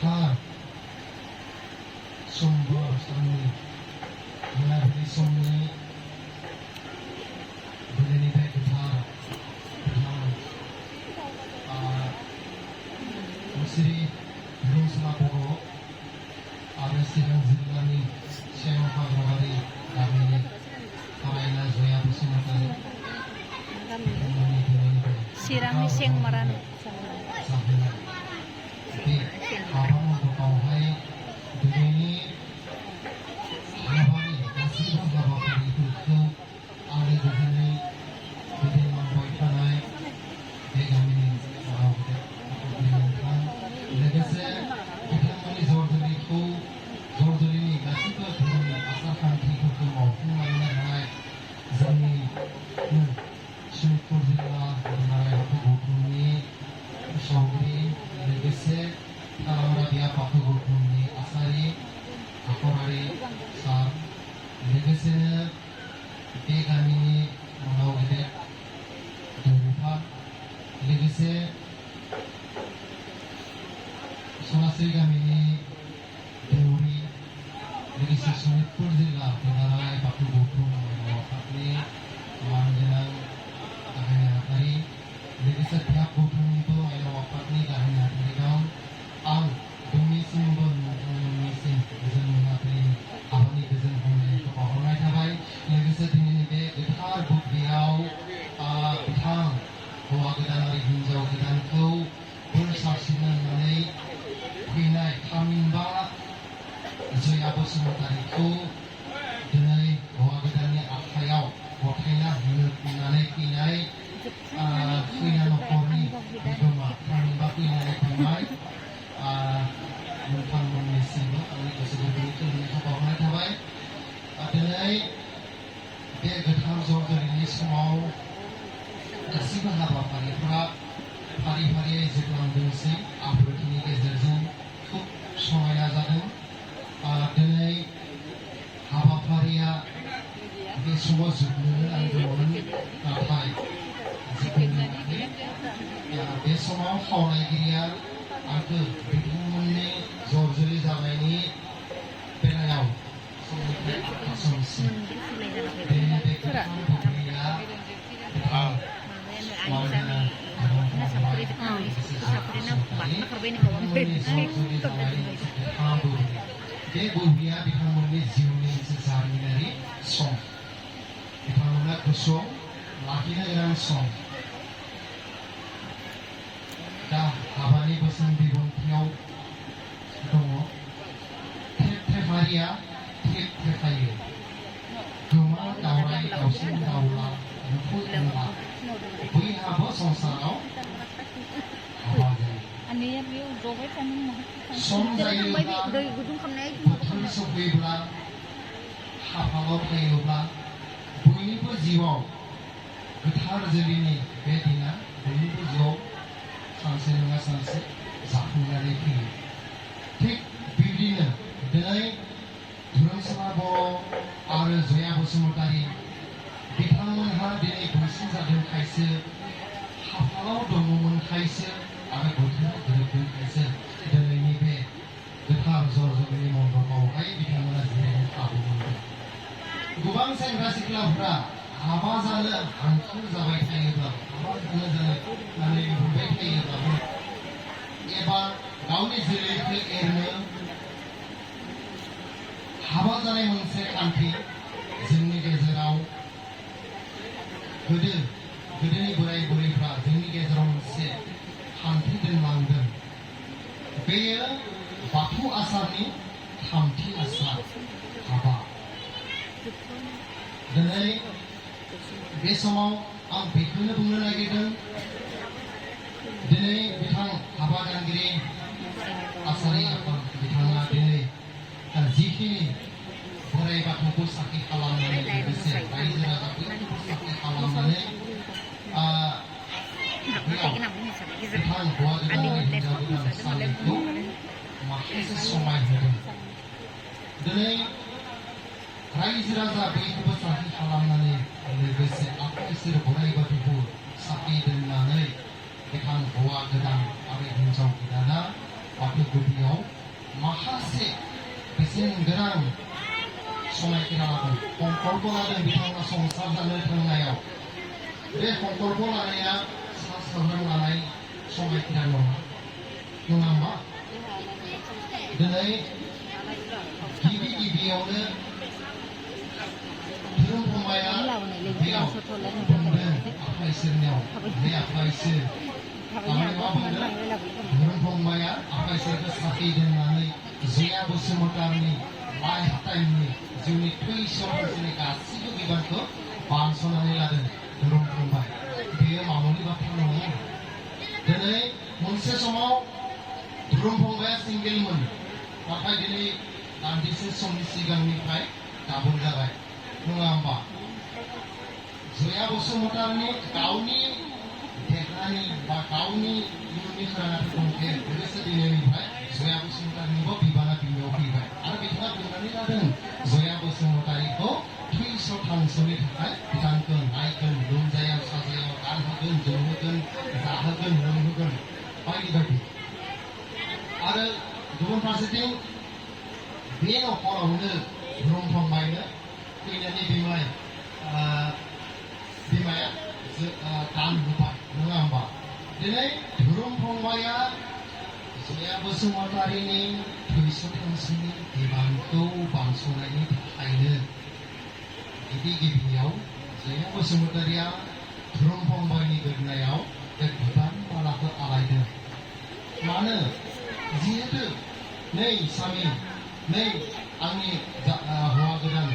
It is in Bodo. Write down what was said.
गोथार समबो साननि मोनाबिलि समनि बोलोनिफ्राय गोथार मुस्रि धोरोमसाला बर' आरो चिरां जिल्लानि सेराव हाग्राबारि गामिनि फरायना जया बसुमतारी चिरांनि सेंमारान जाहोनाय बे हाबा मन्दपावहाय दिनैनि हाबानि गासैबो हाबाफारिफोरखौ आलो गोजोनै दैदेनलांबाय थानाय बे गामिनि नोंथां लोगोसे बिथांमोननि जरजुलिनि गासैबो धोरोमनि आसार खान्थिफोरखौ मावफुंलांनो हानाय जोंनि शनितपुर जिल्ला दुलाराय बाथौ गौथुमनि सावरि लोगोसे तारामुरा बाथौ गौथुमनि आसारि आखरारि सार लोगोसेनो बे गामिनि मानाव गेदेर दौरिफा लोगोसे सनास्रि गामिनि देउरि लोगोसे शनितपुर जिल्ला दुलाराय बाथौ गौथुम आफादनि मानगोनां गाहाय नेहाथारि लोगोसे बिहाब गौथुमनिबो माइनाव आफादनि गाहाय नेहाथारि दं आं बयनिसिमबो नोंथांमोननिसिम गोजोन मोनाबिलिनि हाबानि गोजोन हामलायनायखौ बावहरनाय थाबाय लोगोसे दिनैनि बे गोथार बुब्लियाव बिथां हौवा गोदान आरो हिन्जाव गोदानखौ बोर सारस्रिनो होननानै फैनाय थामहिनबा जया बसुमतारीखौ दिनै हौवा गोदाननि आखायाव गथायना होनो होननानै फैनाय खैना नखरनि बिगोमा थामहिनबा फैनानै थांनाय नोंथांमोननिसिमबो आंनि गोसो गोरबोनि खुलुमनायखौ बावहरनाय थाबाय दिनै बे गोथार जरजुलिनि समाव गासैबो हाबाफारिफोरा फारि फारियै जोबलांदोंसै आब्रुथिनि गेजेरजों खुब समायना जादों दिनै हाबाफारिया बे समाव जोबनोनो नांगौमोन नाथाय बे समाव खावलायगिरिया आंखौ बिथांमोननि जरजुलि जानायनि बेलायाव समनिफ्राय समसिम दिनै बे गोथार बुब्लिया बे बुब्लिया बिथांमोननि जिउनि मोनसे जारिमिनारि सम बिथांमोना गोसोआव लाखिनो गोनां सम दा हाबानि बोसोन बिबुंथियाव दङ थेब थेफारिया थेब थेफायो गोमा दावराय दावसिन दाउला एम्फौ एनला बयहाबो संसाराव हाबा जायो सम जायोब्ला बोथोर सफैब्ला हाबाल' फैयोब्ला बयनिबो जिउआव गोथार जुलिनि बे दिना बयनिबो जिउआव सानसे नङा सानसे जाफुंनानै फैयो थिग बिदिनो दिनै धोरोमसाला बर' आरो जया बसुमतारी बिथांमोनहा दिनै बैसो जादोंखायसो हाबालाव दङमोन खायसो आरो बोथोरा गोरोबदोंखायसो दिनैनि बे गोथार जरजुलिनि मन्दपावहाय बिथांमोना जिरायनो खाबु मोनदों गोबां सेंग्रा सिख्लाफ्रा हाबा जानो हांखुर जाबाय थायोब्ला हाबा जानो होननानै लुबैबाय थायोब्लाबो एबा गावनि जोलैखौ एरनो हाबा जानाय मोनसे खान्थि जोंनि गेजेराव गोदोनि बोराय बुरैफ्रा जोंनि गेजेराव मोनसे खान्थि दोनलांदों बेयो बाथौ आसारनि थामथि आसार हाबा दिनै बे समाव आं बेखौनो बुंनो नागिरदों दिनै बिथां हाबा दानगिरि आसारि आफाद बिथाङा दिनै जिखिनि बोराइ बाथौखौ साखि खालामनानै लोगोसे रायजो राजाखौ साखि खालामनानै बिथां हौवा गोदान आरो हिन्जाव गोदान सानैखौ माखासे समाय होदों दिनै रायजो राजा बयखौबो साखि खालामनानै लोगोसे आफा इसोर बोराइ बाथौखौ साखि दोननानै बिथां हौवा गोदान आरो हिन्जाव गोदाना बाथौ गुदियाव माखासे बेसेन गोनां समायखिरा लादों संकल्प लादों बिथांमोना संसार जानो थांनायाव बे संकल्प लानाया सा साज्रां लानाय समायखिरा नङा होमबा दिनै गिबियावनो धोरोम फंबाया बेयाव बुंदों आफा इसोरनियाव बे आफा इसोर थारमाने मा बुंदों धोरोम फंबाया आफा इसोरखौ साखि दोननानै जया बसुमतारिनि लाइफ टाइमनि जिउनि थै समनि गासैबो बिबानखौ बानस'नानै लादों धोरोम फंबाय बेयो मामुलि बाथ्रा नङा दिनै मोनसे समाव धोरोम फंबाया सिंगेलमोन नाथाय दिनै दान्दिसे समनि सिगांनिफ्राय दाबुल जाबाय नङा होमबा जया बसुमतारिनि गावनि देरनानै बा गावनि इयुननि खोनाफोर दंथे लोगोसे दिनैनिफ्राय जया बसुमतारिनिबो बिबाना बिनियाव फैबाय आरो बिथाङा बुंनानै लादों जया बसुमतारिखौ थैस' थांस'नि थाखाय बिथांखौ नायगोन लोमजायाव साजायाव गानहोगोन जोमहोगोन जाहोगोन लोंहोगोन बायदि बायदि आरो गुबुन फारसेथिं बे न'खरावनो धोरोम फंबायनो फैनानै बिमाया दान होबाय नङा होमबा दिनै धोरोम फंबाया जया बसुमतारिनि थैस' थांस'नि बिबानखौ बानस'नायनि थाखायनो गिबियाव जया बसुमतारिया धोरोम फंबायनि गोदोनायाव बे बिबान मालाखौ आलायदों मानो जिहेतु नै सामि नै आंनि हौवा गोदान